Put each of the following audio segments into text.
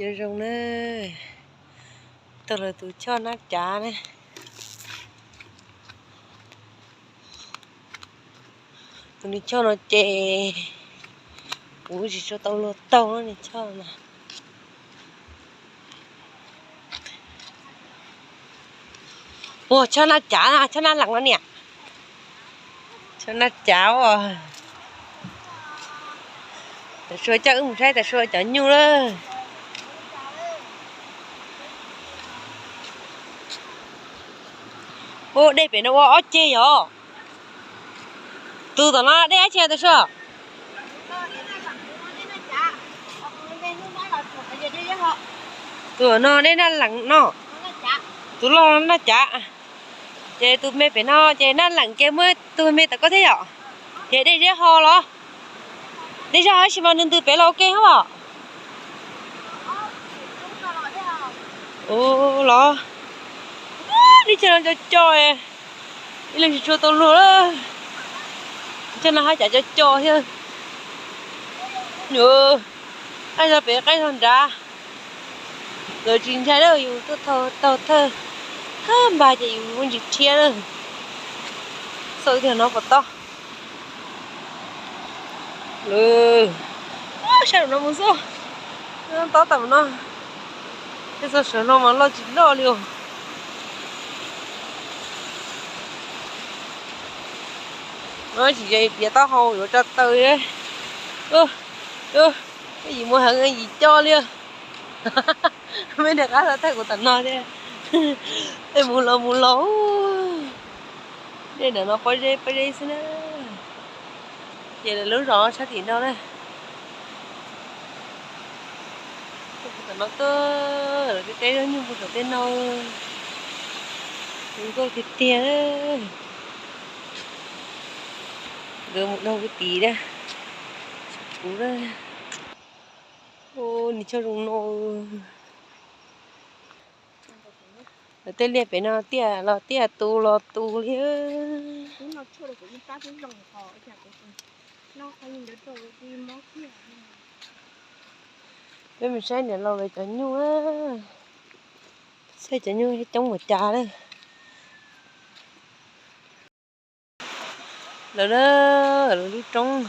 Nyob zoo na, tau lawv tus choj nab cav ne. Tus niag choj no ces kuv tsis tshua tau luag taug niag choj na. Ua choj nab cav, choj nab lees no niam. Choj nab cav os. Tam sim no coj wb mus saib tam sim no cov nyuj lawm. Ua dej pem no ua ob ceg yom. Tus tom no dej dab tsi tam sim no? Tus no dej nab lees no. Tus loj nab cav. Ces tus me pem no ces nab lees ces muaj tus me tom koj thiab yom. Ces dej zeb ho los? Dej zeb ho tab sis mas nws ntws pem los ua ke hab os. Ua los, dej cog no co co, ib leeg tsis tshua tau luag lawm. Cog no hab cas co co thiab. Ab, zog pem qaib zog nrad. Lawv tsis ntshai lawm, yus tuaj taug thawj, thawj npag ces yus muaj ntsis rhiab lawm. Xauj ib tug no puas tob. Lawv, sab nraum no mus xwb, tob tawm no. Tej txog sawv no mas loj tsis loj li os. No tsis yog tias taub hau yuav tso taw. Yim mus heev yim co li. Meb niag qab tau thaij kuv tom no thiab. Tej mus los mus los. Dej ntawm no pob zeb pob zeb xwb na. Ces lawv lub zos sab tim no na. Tom no tuaj, lawv tej teb nyuj puag saum tej no. Zoo nkauj tiag tiag. Nkawd mus dhau kuv tid na. Kuv na. Ua niag choj zoo no. Lawv tej liaj pem no tiaj los tiaj, tu los tu li. Peb mus saib niam laus lawv cov nyuj, saib cov nyuj coob npaum cas lawm. Lawv, lawv lub roob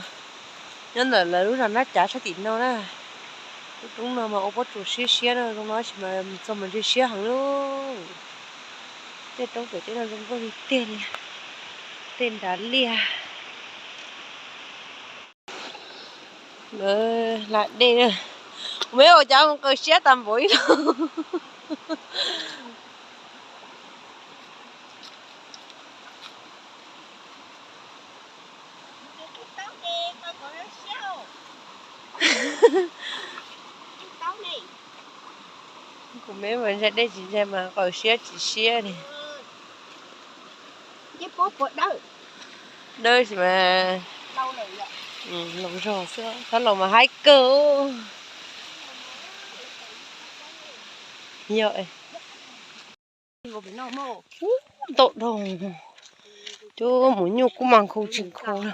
nyob ntawm lawv lub zos Nab Cav sab tim no na. Lub roob no mas ua pob tsuas siab siab na, zoo no tab sis mas txog mas ntshe siab heev lauj. Tej roob pem tej no zoo nkauj tiag tiag li. Tej nrad liaj. Hla dej na. Kuv me ua cas mus qaws siab tas npaum li no. Kuv me mas ntshai dej tsis ntshai mas qaws siab tsis siab li. Dawb tsis mas, laus zog xwb, txhob laus mas haib kawg. Yog, ntau dhau, cov maum nyuj kub mas nkhaus tsis nkhaus li.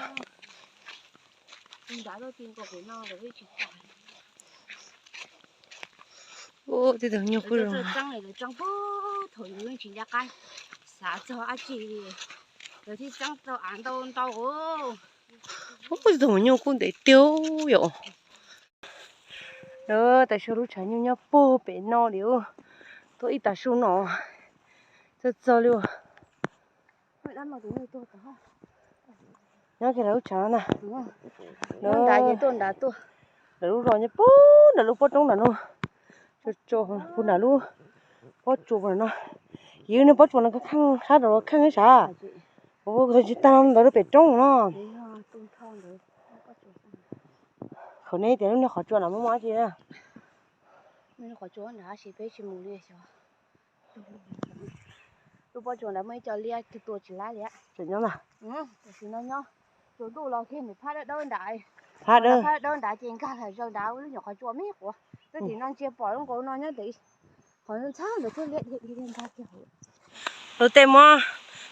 Ub, tej tug nyuj kub zoo. Thaum yus tsis nco qab xav txog dab tsi li, lawv thiaj txeeb tau av ntau ntau. Ub, tej tug maum nyuj kub ntev tiag yom. Tam sim no lub tshav nyuj nyob puag pem no li, tuaj ib tag su no txog txog li. Nyob kiag lawv lub tshav no na. Lawv lub zos nyob puag nram lub pob roob nram no, puag nram lub pob tsuas no. Yus niag pob tsuas no kheej sab rau kheej sav. Tsis tag ntawd lub pem roob no. Qhov nej tias lub niag qhov tsua no muaj dab tsi na? Lub pob tsuas ntawd muaj ib co liab tus tua tsis lab li. Tam sim no nyob, tsaus ntuj los kiag nws phab dawb dawb nrad, phab dawb nrad ces nkag lawm zaws nrad lub nyuam qhov tsua me quav. Twb tim no ntsia pom lub nkaus no nyob ntawd, qhov ntxhab ntawd thiaj liab dhia dhia ntag kiag. Luag tej muaj,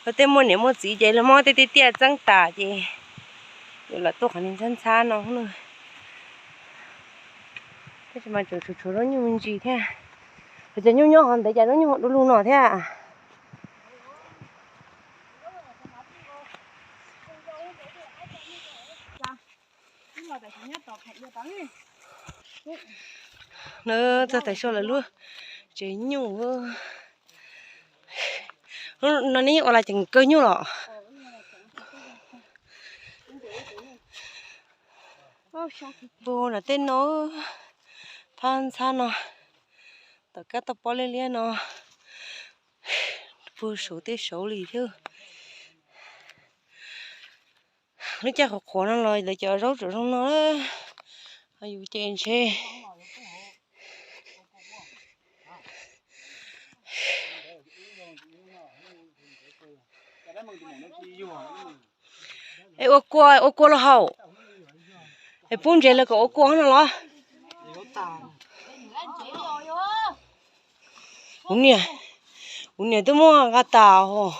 luag tej muaj niam muaj txiv ces luag muab tej tiaj tiaj txeeb tas ces yuav lam tuaj qhov niag ntxhab ntxhab no na. Tab sis mas tseem tshuav tshuav zaub nyuj me ntsis thiab. Cov nyuj nyob hov ntev cas zaub nyuj ho du lug no thiab. No txog Tais Sua lawv lub tsev nyuj. No nej yeej ua las ceev kawg nyuj los. Puag nram tej no, phab ntxhab no, tom kab toj pob liab liab no, puag saud tej saud li thiab. Lub caij qhuav qhuav no los lawv cov zaub tseem zoo no, ho yus ces ntshe. Es ua kua, ua kua los haus. Es pub ntsev lawv kom ua kua no los. Kuv niam, kuv niam twb muab nqa tas os.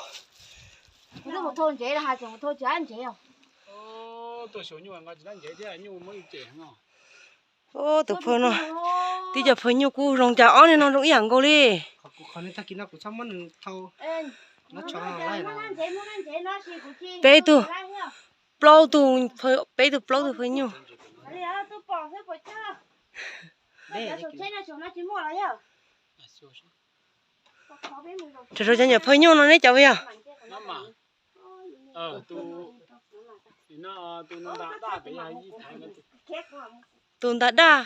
Tus phawj no, tib co phawj nyuj kuj zoo cas ob niag no zoo ib yam nkaus li. Peb tug, plaub tug, peb tug plaub tug phawj nyuj. Rau cov nyuam phawj nyuj no neb cov yog? Tus nta daj.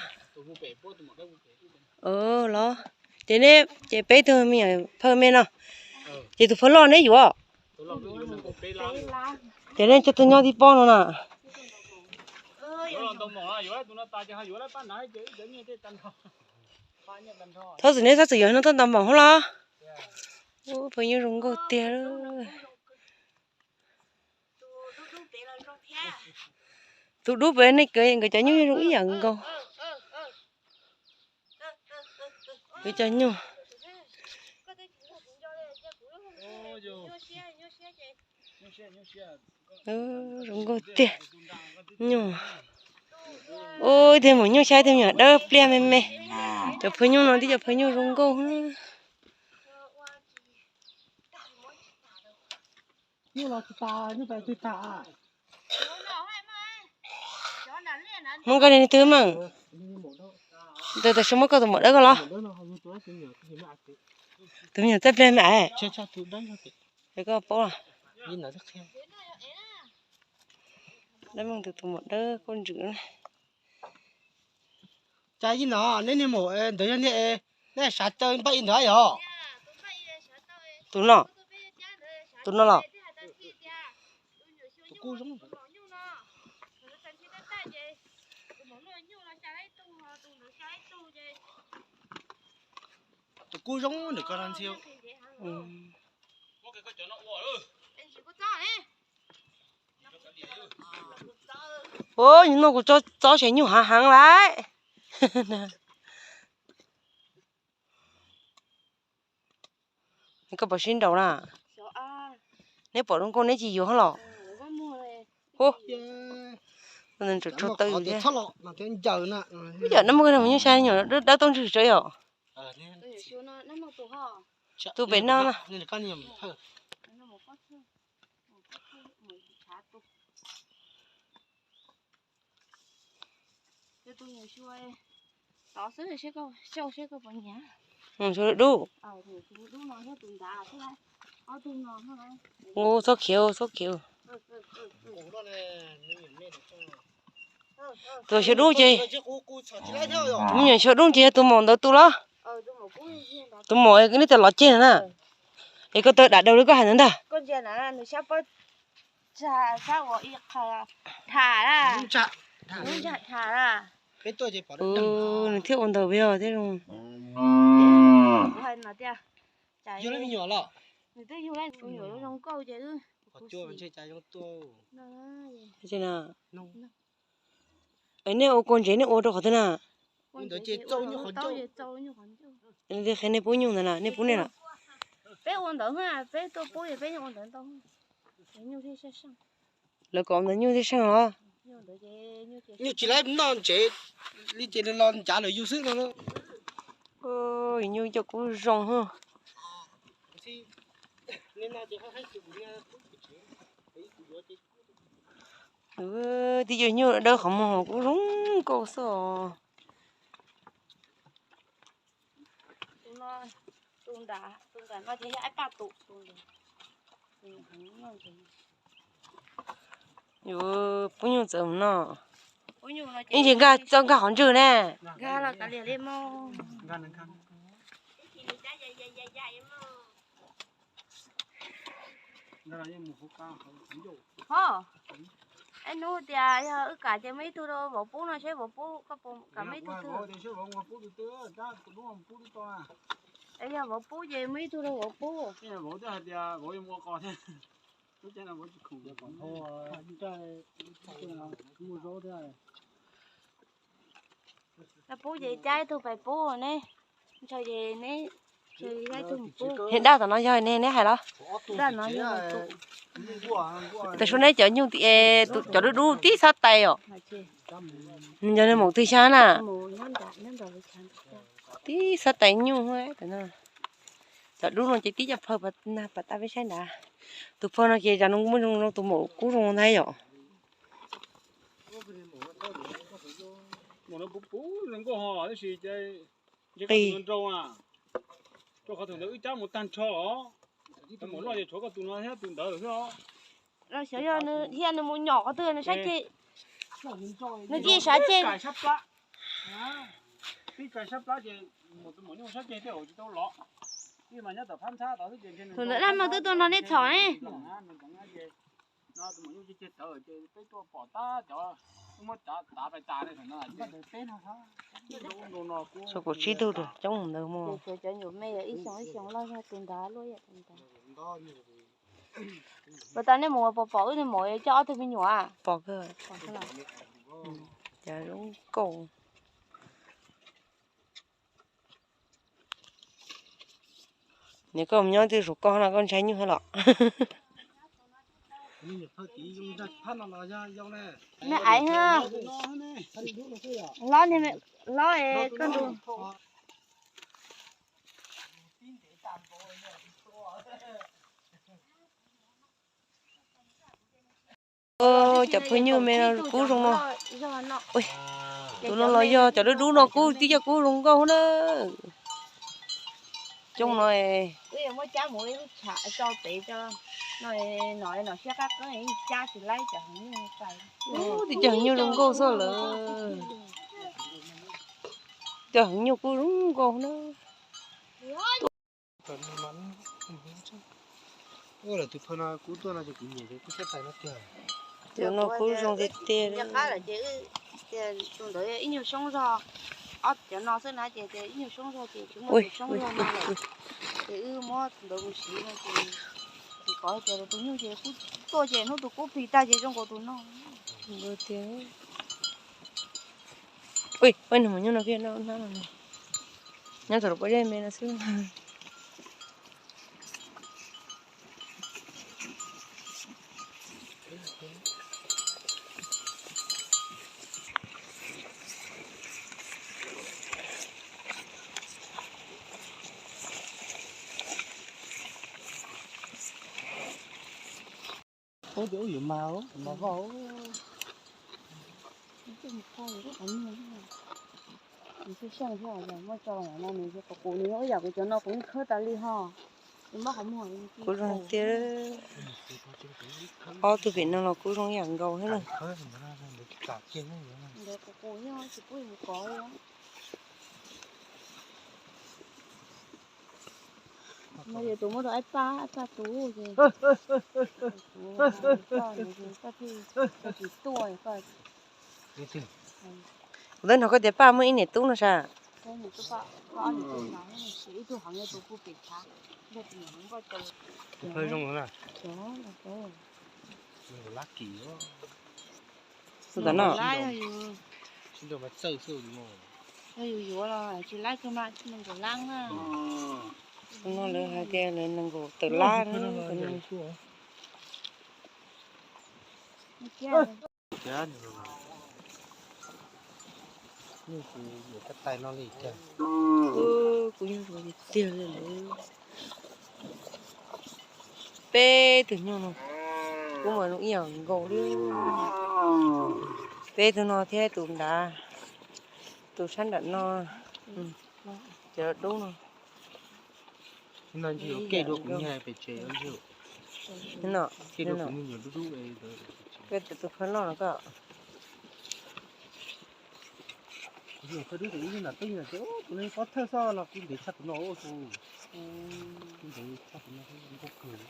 Los ces neb ces peb tug me nyuam phawj me no, ces tus phawj loj neb yuav. Ces nej coj tug nyob tib pob no na. Thaub txwm neb txhob txwm yuav no tuaj ntaus npaum hauv los. Phawj nyuj zoo nkauj tiag. Tus dub pem nej, nkawd cov nyuj zoo ib yam nkaus. Nkawd cov nyuj zoo nkauj tiag. Nyuj, ua ib tug maum nyuj saib ib tug me nyuam dawb pliaj me me. Cov phawj nyuj no tib cov phawj nyuj zoo nkauj. Muab koj niag twg mas? Tus tam sim muab koj tus maum dawb koj los? Tus me nyuam txaij pliag me es. Koj paub. Dab Meej tus tus maum dawb koj ntswm. Cas ib no neb niag maum ntawd yog niag, neb sav taw npaj ib ntawd yog? Tus no, tus no los? Tus kub zoo ntawm ko no ntxhi. Ua, nws no kuv tso txob xyaw nyuj hav heev lawm. Koj pom sib nraus na. Neb pom zoo nkauj neb tsis yuav los? Hu, tso tawm thiab. Yam no muaj nyuj saib nyuam dawb tauj ntswg tso yom. Tus pem no na. Mus xyuas dub. Ua txhob khiav, txhob khiav. Tus xyuas dub ces, tus me nyuam xyuas dub ces yog tus maum ntawd tus los? Tus maum neb tias los ceg na. Es koj tawv dam daws li koj hais ntawd ntag. Nws thiaj ua ntawd yog thiab zoo. Nej ua kua ntsev nej ua rau qhov twg na? Qhia nej pub nyuj ntawd na, nej pub nej los? Lawv kom ntawd nyuj thiaj seej los? Nyuj tsis laib noj ntsev li ces los ncav lawm yus xwb no. Nyuj coj kub zoo. Tib co nyuj dawb qhov muag kub zoo nkauj xwb os. Yus pub nyuj txawm mus noj. Ib ntsis nkag txoj nkag qhov ntswg ne. Ho, es hnub tias yog wb kam ces muaj ib tug rau vauv pub no seb vauv pub, koj puas kam muaj ib tug twg? Es yog vauv pub ces muaj ib tug rau vauv pub. Pub ces cab ib tug pais pub ne. Ntshaw ces neb, ntshaw cab ib tug mus pub. Daj tom no yog neb hais los? Tam suav neb cov nyuj, cov dub dub tib xab tais os. Nws yog nws maum twg xyab na? Tib xab tais nyuj. Cov dub no ces tib co phawj na, pas tab peb saib nrad. Tus phawj no ces cas muaj zoo zoo tus maum kub zoo ntag yom. Qis. Rau qhov thaum ntawd wb cab mus tag nrho os. Tus maum loj ces tshuav koj tus no thiab tus ntawd xwb os. Xyov yog nws, thiab nws mus nyom qhov twg nws sab ceg. Nws cia li sab ceg. Tib kais sab plab ces mus tus maum nyuj sab ceg tej zaum tsis tau los. Ib mas nyob tom phab ntxhab tod xwb ces nws, thaum ntawd dab mas twb tuaj nrog nej txhom ne. Txog kaum tsib tug coob mus ntawd mog. Cov nyuam me yog ib xyoo ib xyoo loj, yog tus ntawd luaj yam tus ntawd. Puas tas nej mus pom pom wb niag maum coj ob tug me nyuam? Pom kawg. Cas zoo nkauj. Niam koj mus nyob twg saum koj no koj ntshai nyuj los? Me aiv, hlob, hlob es koj ntu. Cov phooj ywg me no kub zoo no. Tus no los yog cov dub dub no kub tib co kub zoo nkauj na. Coob no. Tib co heev nyuj zoo nkauj xwb lawm. Cov heev nyuj kub zoo nkauj na. Tus no kub zoo tiag tiag. Tus ntawd ib nyuag xyoob zog, ob cov no xwb na ces ib nyuag xyoob zog ces tsis muaj tus xyoob zog no lawm. Ces wb muab tus ntawd mus siv no ces, ces kov tias tus nyuj ces kub tuaj ces hnub tus kub plig tag ces zoo nkaus tus no. Ua, nws mus nyuj no kiag no, nyob thaum lub pob zeb me no xwb. Ub, yuav mas, mas vaj. Muab tso no nws qus qus, nws ib yam kuv cov no kuv yeej khawb tas li ho. Nws muab qhov muag. Kub zoo tiag. Ob tug pem no los kub zoo ib yam nkaus thiab na. Ntawd qus qus yog tsis pub mus kov li. No ces tus muab rau Aib Paj, Aib Paj tus ces, tus koj, koj thiaj tsis tuaj koj. Kuv twb hnov koj tias Paj muaj ib niam tub no sas. Ib tug heev, tus kuj pem tshav, tus heev nkauj. Tus phawj zoo na. Tus tom no. Yog yus yuav los tsis laib kawg mas nees nkaum lab na. No lawv hais tias lawv nees nkaum tawm lab na. Tiag, nej kuv yuav caj tais no li tiag. Kuv yog tiag li lawm. Peb tug nyuj no, kuv mas nws ib yam nkaus li. Peb tug no thiab tus nrad, tus sab nram no, cov dub no. No ntsis yuav ke dua kuv niag pem tsev no. Ke dua kuv niag nyuam dub dub. Tus khawb loj no koj. Kuv niag khawb dub tus ib niag nram teb na, tus no pob thawj xwb los kuv ntev tshaj tus no tus. Kuv ntev tshaj tus no nkauj kawg.